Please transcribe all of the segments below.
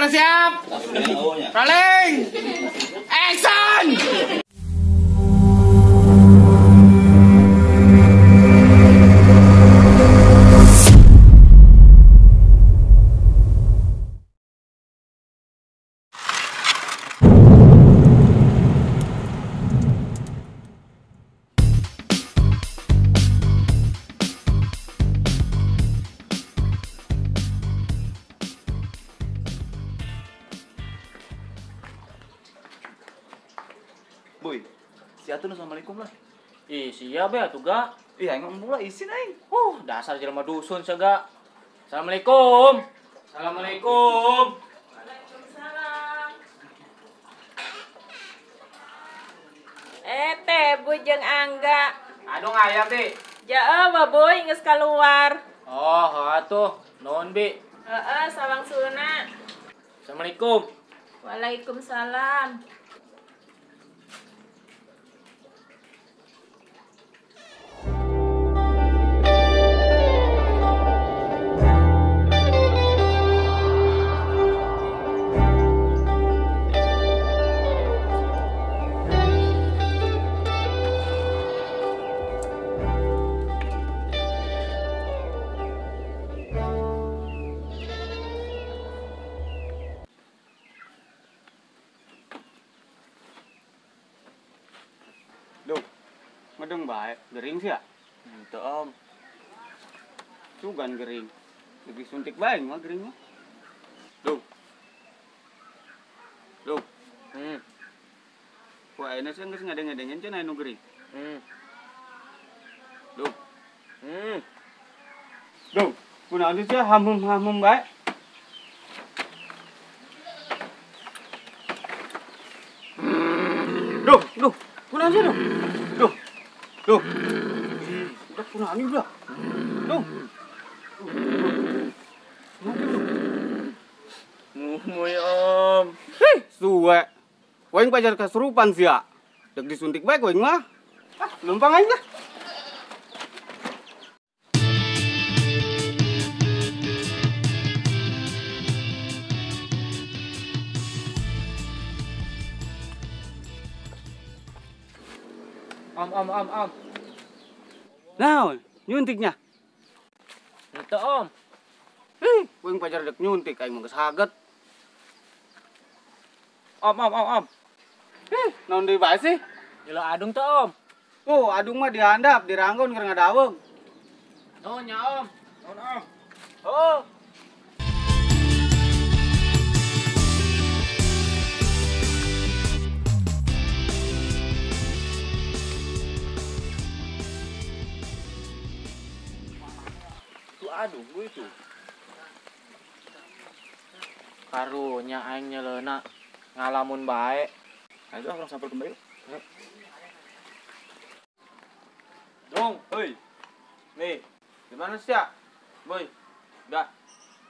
Kamera siap. Rolling. Action. Boy, si Atun assalamualaikum lah. Ih, siap ya tuh ga. Ih, aing ngomong lah isin aing. Dasar jelema dusun sia. Assalamualaikum. Assalamualaikum. Waalaikumsalam. Teh Boy jeung Angga. Aduh ngaya, Bi. Jauh, Boy geus keluar. Oh, atuh. Nuhun, Bi. Heeh, sawangsulna. Assalamualaikum. Waalaikumsalam. Duh, ngedeng bae, gering sih ya? Henteu, Om. Sugan gering. Lagi suntik bae mah geringnya. Duh. Duh. Ku ayeuna sih geus ngadeng-ngadengen cenah anu gering. Duh. Duh, kunaon sih hamum-hamum bae? Duh, duh. Kunaon sih, duh? Duh. Duh. Udah kunaon ini, udah. Duh. Ngumuy, Om. Hih, suwe. Waing pajar kasurupan sia. Dek disuntik bae waing mah. Ah, lempang aing lah. Om, om, om, om. Naon, nyuntiknya? Henteu, Om. Hih, waing pajar dek nyuntik aing mah geus haget. Om, om, om, om. Hih, naon deui bae sih? Nyelo adung teu, Om. Oh, adung mah dihandap, diranggon keur ngadaweng. Nuhun nya, Om. Nuhun, Om. Oh. Aduh, gue itu. Karunya aing nyeleuna ngalamun bae. Ayo ah, orang sampel kembali. Dong, hoi. Nih, gimana sih ya? Boy, udah.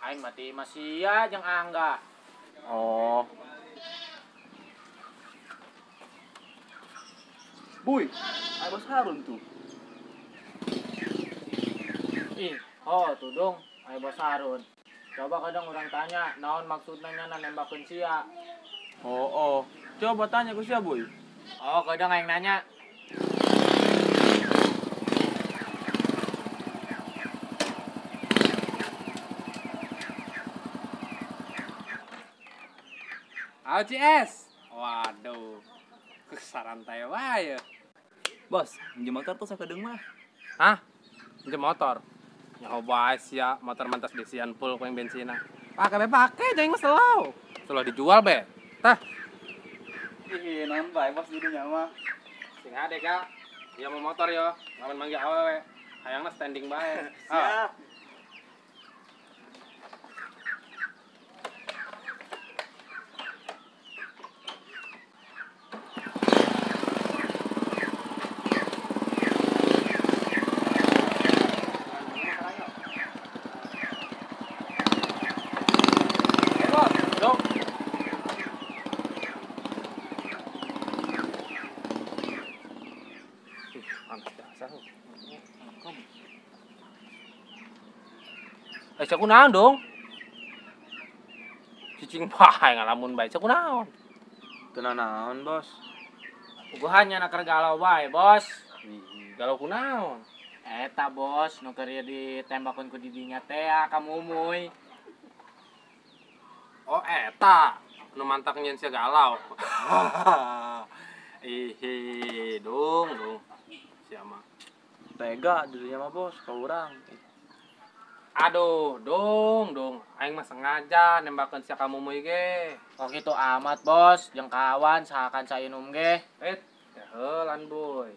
Aing mati masih ya jeung Angga. Oh. Boy, ayo Bos Harun tuh. Ih. Oh, tuh dong, ayo Bos Harun. Coba kadang orang tanya, naon maksudnya nyana nembakeun sia. Oh, oh. Coba tanya ke sia, Boy. Oh, kadang aing nanya. ACS. Waduh. Kesarantai wae. Bos, minjem motor tuh sakedeung mah. Hah? Minjem motor? Nyaho bae sia, motor mantas disian full ku yang bensina. Pake be pake, jangan mah selau. Selau dijual be. Tah. Ih, naon bae bos jadinya mah. Sing hade ka. Ieu mau motor yo, ngamen manggil awewe. Hayangna standing bae. Siap. Sia kunaon dong? Cicing bae ngalamun bae cek kunaon. Teu naon, Bos. Puguhan nya keur galau bae, Bos. Galau kunaon? Eta, Bos, nu keur ditembakeun ku didinya teh ka Mumuy. Oh, eta nu mantak nyeun sia galau. Ih, dung, dung. Sia mah. Tega didinya mah, Bos, ka urang. Aduh, dong, dong. Aing mah sengaja nembakeun sia ka Mumuy ge. Kok kitu amat, Bos? Jeung kawan sahakan sainum ge. Heulan, Boy.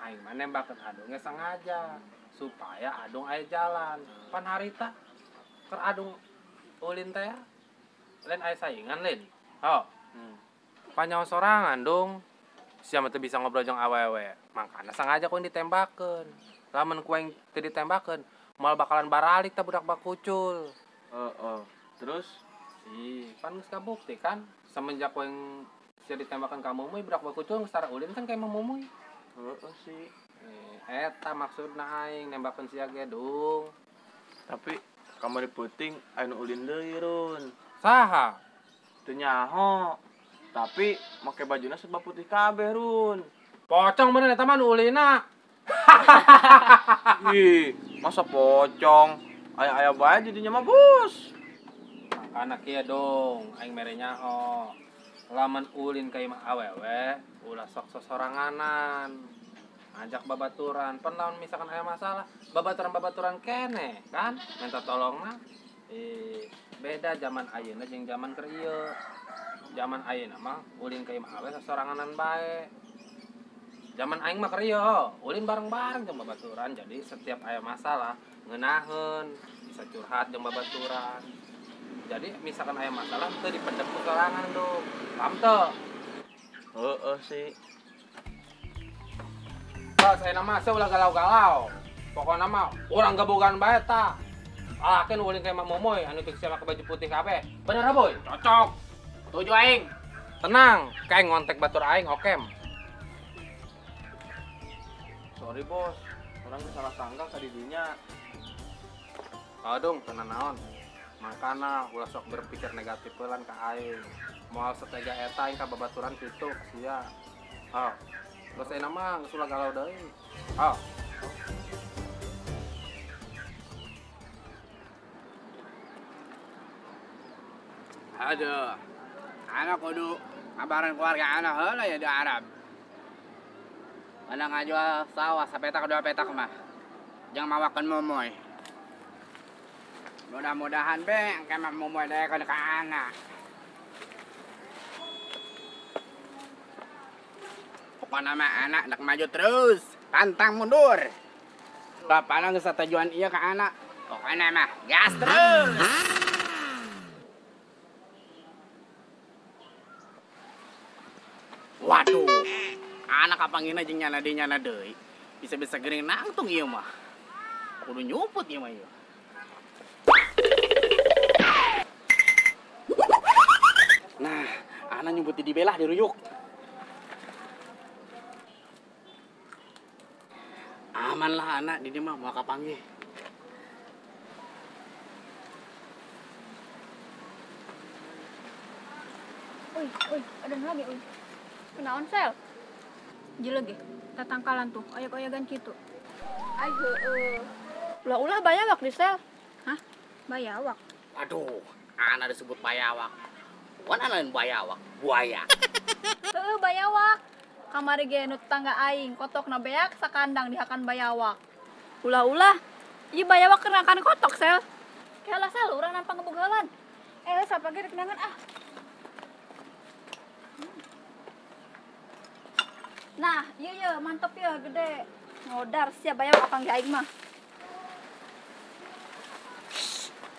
Aing mah nembakeun Adung ge sengaja supaya Adung aya jalan. Pan harita keur Adung ulin teh lain aya saingan lain. Oh. Panyaho sorangan, dong. Sia mah teu bisa ngobrol jeung awewe. Mangkana sengaja ku ditembakeun. Lamun ku aing teu ditembakeun, moal bakalan baralik tah budak bakucul. Heeh. Terus ih, pan geus kabukti kan semenjak ku aing sia ditembakeun ka Mumuy, budak bakucul geus tara ulin kan ka imah Mumuy. Heeh sih. Eta maksudna aing nembakeun sia ge, Dung. Tapi kamari peuting aya nu ulin deui, Run. Saha? Teu nyaho. Tapi make bajuna serba putih kabeh, Run. Pocong bener eta mah nu ulina. Ih, masa pocong? Aya-aya bae jadinya mah, Bos. Makana kieu dong, aing mere nyaho. Lamun ulin ka imah awewe, ulah sok sosoranganan. Ajak babaturan, pan lamun misalkan aya masalah, babaturan-babaturan kene, kan? Minta tolongna. Beda zaman ayeuna jeung zaman keur ieu. Zaman ayeuna mah ulin ka imah awewe sosoranganan bae. Zaman aing mah keur ieu, ulin bareng-bareng jeung babaturan. Jadi setiap aya masalah ngeunaheun, bisa curhat jeung babaturan. Jadi misalkan aya masalah teu dipendem ku sorangan, Dong. Paham teu? Heeh sih. Bos, ayeuna mah sia ulah galau-galau. Pokona mah urang gebogan bae tah. Alakeun ulin ka imah Mumuy anu teu sia make baju putih kabeh. Bener ha, Boy? Cocok. Tuju aing. Tenang, kayak ngontek batur aing okem. Sorry, Bos. Orang salah sangka ka didinya. Aduh, tenang naon. Makana ulah sok berpikir negatif heulan ka aing. Moal setega eta aing ka babaturan kitu sia. Oh. Geus ayeuna mah geus ulah galau deui. Oh. Aduh. Anak kudu kabaran keluarga anak heula ya di Arab. Mana ngajual sawah sapetak dua petak mah. Jangan mawakeun Momoy. Mudah-mudahan be engke mah Momoy daekeun ka anak. Pokona mah anak dak maju terus, pantang mundur. Bapana geus satujuan ieu ka anak. Pokona mah gas terus. Waduh. Anak kapanggihna jeung nyana deui nyana deui. Bisa-bisa geuning nangtung ieu mah. Kudu nyuput ieu mah ieu. Nah, anak nyumput di dibelah diruyuk. Aman lah anak di dieu mah moal kapanggih. Uy, uy, ada lagi uy. Kunaon sel? Jelege, tatangkalan tuh, oyag-oyagan kitu. Ai heueuh. Ulah-ulah bayawak di sel. Hah? Bayawak? Aduh, anak disebut bayawak. Bukan anak lain bayawak, buaya. Heueuh bayawak. Kamari ge nu tetangga aing, kotokna beak sakandang dihakan bayawak. Ulah-ulah, ieu bayawak keur ngakan kotok sel. Kelah sel, urang nampak ngebogolan. Sapa ge rek nangan ah. Nah, iya iya mantep ya gede. Ngodar siap bayawak panggil aing mah.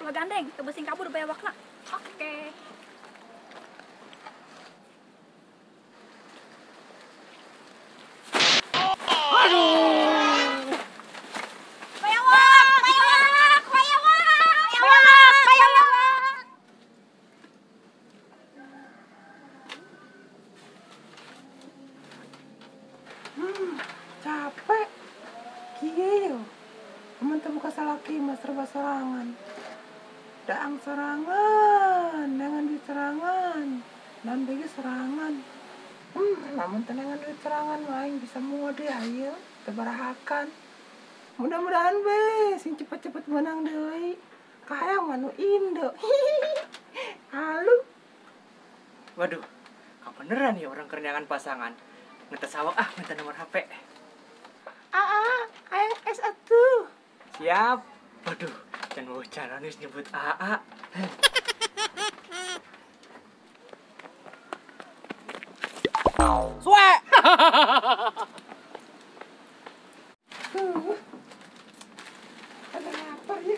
Ulah gandeng, tebesing kabur bayawakna. Oke. Aduh. Bayawak, bayawak, bayawak, bayawak, bayawak. Capek. Kieu. Amun teu buka salaki mah serba sorangan. Daang sorangan, dengan Lamun tenangan duit serangan mah aing bisa mode ayo tebarahakan. Mudah-mudahan be sing cepet-cepet menang deui. Kahayang mah nu Indo. Halu. Waduh, kabeneran ya orang kerenyangan pasangan. Ngetes awak ah, minta nomor HP. Aa, ayang es atuh. Siap. Waduh, dan wawancara nih nyebut AA. Suwe. Ada lapar ya.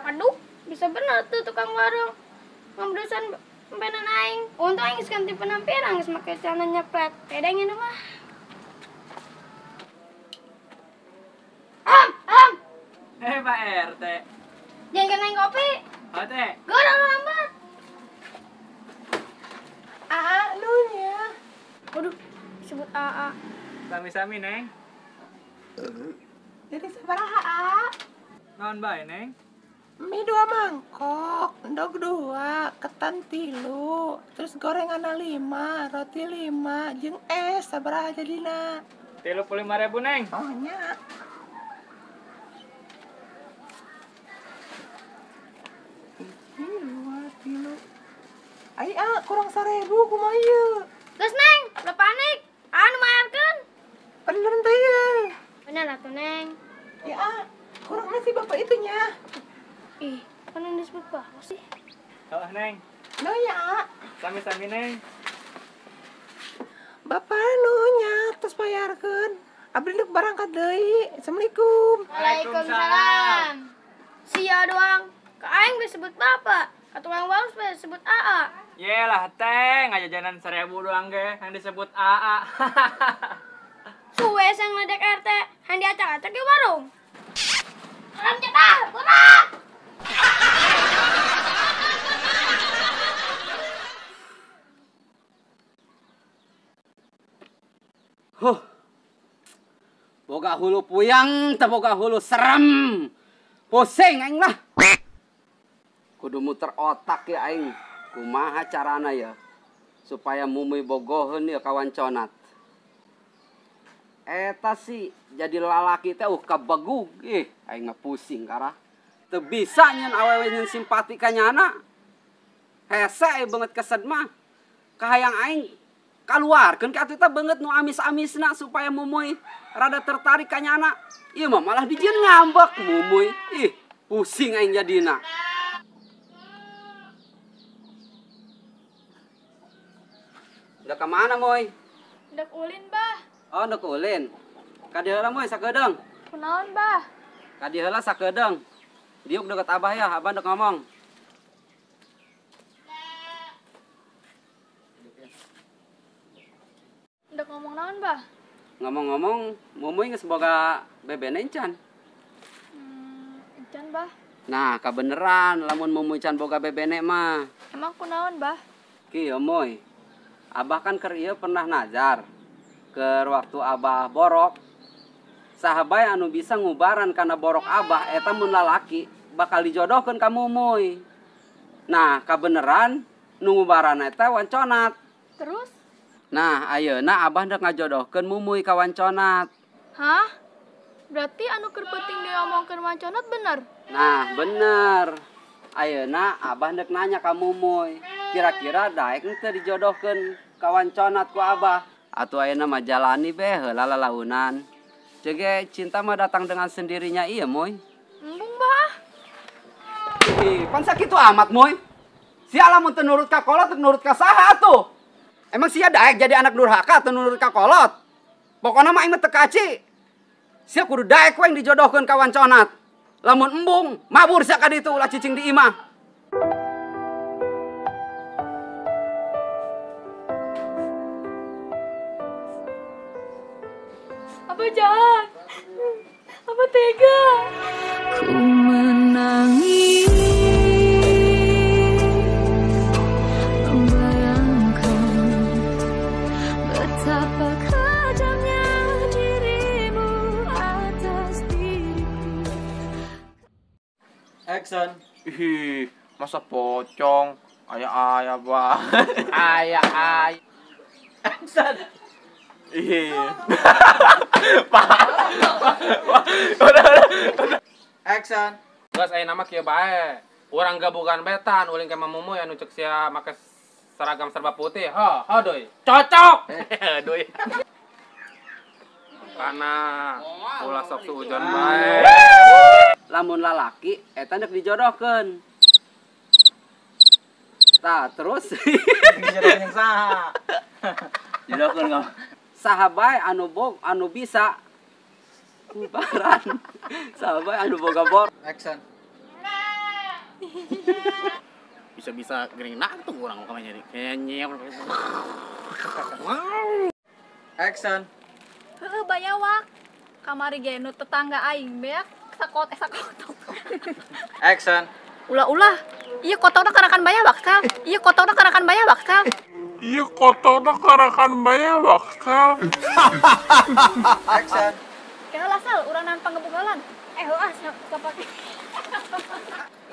Aduh, bisa bener tuh tukang warung ngamberusan empenan aing. Untung aing geus ganti penampilan, geus make celana nyeplet. Beda ngene mah. Am, am. Pak RT. Jangan kena kopi. RT. Gue udah lambat. AA nunya. Waduh, sebut AA. Sami-sami, Neng. Jadi sabaraha, A? Naon bae, Neng? Mie 2 mangkok, endog 2, ketan 3, terus gorengan 5, roti 5, jeung es sabaraha jadina? 35.000, Neng. Oh nya. 1, 2, 3. Ai ah, kurang 1.000 kumaha ieu? Geus, Neng, ulah panik. Anu mayarkeun. Bener teh ieu. Bener atuh, Neng. Ya, ah, kurangnya si bapak itunya. Ih, kan yang disebut bapak sih. Halo, Neng. No ya. Sami-sami, Neng. Bapak nunya terus bayarkeun. Abdi ndek barangkat deui. Assalamualaikum. Waalaikumsalam. Sia doang. Ka aing disebut bapak. Ka tukang warung disebut AA. Yelah, teh, ngajajanan 1.000 doang ge yang disebut AA. Suwe sang ledek RT, han diacak-acak di warung. Haram jadah, burak. Huh. Boga hulu puyang, teu boga hulu serem. Pusing aing lah. Kudu muter otak ya aing. Kumaha carana ya supaya mumuy bogoheun ya kawan conat. Eta sih jadi lalaki teh kabegug ih aing mah pusing karah. Teu bisa nyeun awewe nyeun simpati ka nyana. Hese beungeut kesed mah. Kahayang aing kaluarkeun ka atuh teh beungeut nu amis-amisna supaya mumuy rada tertarik ka nyana. Ieu mah malah dijieun ngambek mumuy. Ih, pusing aing jadina. Udah ke mana, Moy? Ndek ulin, Bah. Oh, ndek ulin. Ka dieu heula, Moy, sakedeung. Kunaon, Bah? Ka dieu heula sakedeung. Diuk deket Abah ya, Abah ndek ngomong. Ndek ngomong naon, Bah? Ngomong-ngomong, Mumuy geus boga bebene encan? Encan, Bah. Nah, kabeneran lamun Mumuy can boga bebene mah. Emang kunaon, Bah? Kieu, Moy. Abah kan keur ieu pernah nazar. Keur waktu Abah borok, saha bae anu bisa ngubaran kana borok Abah eta mun lalaki bakal dijodohkeun ka Mumuy. Nah, kabeneran nu ngubaran eta wanconat. Terus? Nah, ayeuna Abah ndek ngajodohkeun Mumuy ka wanconat. Hah? Berarti anu keur penting diomongkeun wanconat bener? Nah, bener. Ayeuna Abah ndek nanya ka Mumuy, kira-kira daek henteu dijodohkeun Kawan conat ku abah. Atuh ayeuna mah jalani be heula lalaunan. Cege cinta mah datang dengan sendirinya iya moy. Embung bah. Ih, pan sakitu amat moy. Sia lamun teu nurut ka kolot teu nurut ka saha atuh. Emang sia daek jadi anak durhaka atau nurut ka kolot? Pokona mah aing mah teu kaci. Sia kudu daek we dijodohkeun ka wanconat. Lamun embung, mabur sia ka ditu ulah cicing di imah. Abah jahat. Abah tega. Ku menangis membayangkan betapa kejamnya dirimu atas diriku. Action. Ih, masa pocong? Ayah-ayah banget. Ayah-ayah. Action. Ih. Pak. Udah. Action. Geus aya nama kieu bae. Urang gabungan betan ulin ka Mamumu anu cek sia make seragam serba putih. Ho, ho doi. Cocok. Doi. Kana ulah sok suujon bae. Lamun lalaki eta nek dijodohkeun. Tah, terus dijodohkeun jeung saha? Jodohkeun ka saha bae anu bog anu bisa kubaran. Saha bae anu boga bor. Action. Bisa-bisa gering nak tuh orang kamanya nih. Kayaknya. Action. Heueuh bayawak. Kamari ge nu tetangga aing beak sakot sakotok. Action. Ulah-ulah. Ieu kotokna karakan bayawak sal. Ieu kotokna karakan bayawak sal. Ieu kotokna karakan bayawak sal. Action. Keheula sal urang naon panggebugalan. Heuah sapake.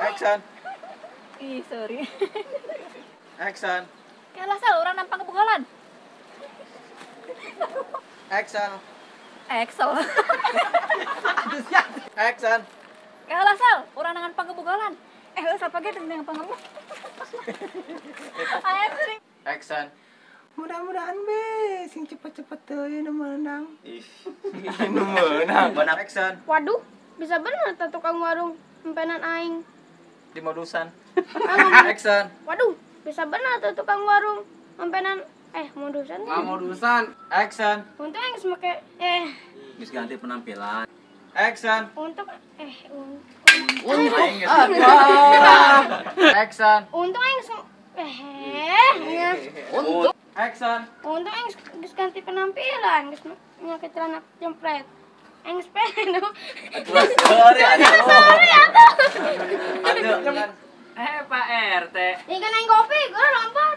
Action. Ih, sorry. Action. Keheula sal urang naon panggebugalan. Action. Excel. Action. Keheula sal urang nangan panggebugalan. Heueuh sapa ge teu dengan pangebug. Aya sering. Action. Mudah-mudahan be sing cepet-cepet teuing nu meunang. Ih, nu meunang. Action. Waduh, bisa bener tah tukang warung empenan aing. Di modusan. Action. Waduh, bisa bener tuh tukang warung empenan modusan. Ah, modusan. Action. Untung aing geus make geus ganti penampilan. Action. Untuk Action. Untung aing Untuk action. Untung aing geus ganti penampilan, geus make celana jempret. Aing geus pengen. Sorry atuh. Pak RT. Ini kan aing kopi, gua lompat.